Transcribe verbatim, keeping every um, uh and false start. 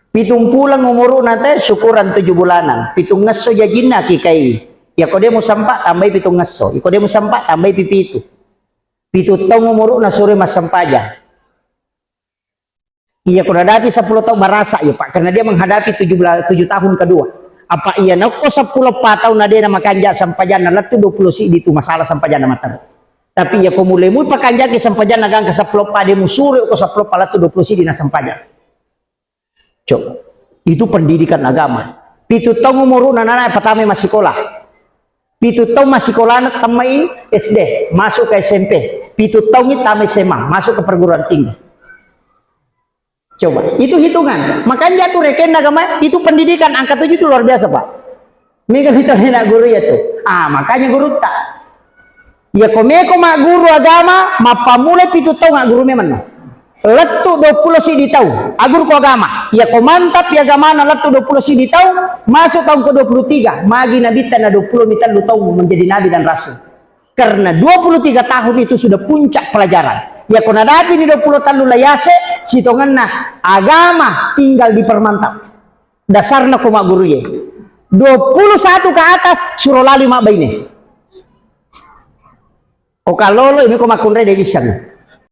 Pitung puleng umuru'na te, syukuran tujuh bulanan. Pitungngesso jajinna kikai. Iyako de' musampa, tambai pitungngesso. Iko de' musampa, tambai pipitu. Pitu taung umuru'na suroi massempajang. Iyako nadapi seppulo taung, marasa iya, Pak, karena dia menghadapi tujuh belas, tujuh tahun kedua. Apa iya nakko seppulo pa taung na de' namakanja sempajanna, lettu dua puluh siddi tu masalah sempajanna matteru. Tapi iyako mulai mui pakanjaki sempajanna gangka seppulo pa, de' musuroi ko seppulo pa lettu dua puluh siddi na sempajang. Coba. Itu pendidikan agama. Pitu taung umuru'na anak-anak pertama massikola. Pitu taung massikolana tammai S D, masuk ke S M P. Pitu taung tama S M A, masuk ke perguruan tinggi. Coba, itu hitungan. Makanya tu rekenna agama, itu pendidikan angka tujuh itu luar biasa, Pak. Mega kita enak guru ya tu. Ah, makanya guru tak. Iyako meko magguru agama, mappammulai pitu taung agguru memanno. Lettu dua puluh siddi taung, agguru ko agama. Iyako mantap ya agamana lettu dua puluh siddi taung, masuk taung ke dua puluh tiga, magi nabitta na dua puluh mi tellu taung menjadi nabi dan rasul. Karena dua puluh tiga tahun itu sudah puncak pelajaran. Iyako nadapi ni dua puluh tellu layase, sitongenna agama tinggal dipermantap. Dasarna ko magguru ye. Dua puluh satu ke atas suro lali mabbaine. Ko kalolo ini ko makkunrai de' bissang.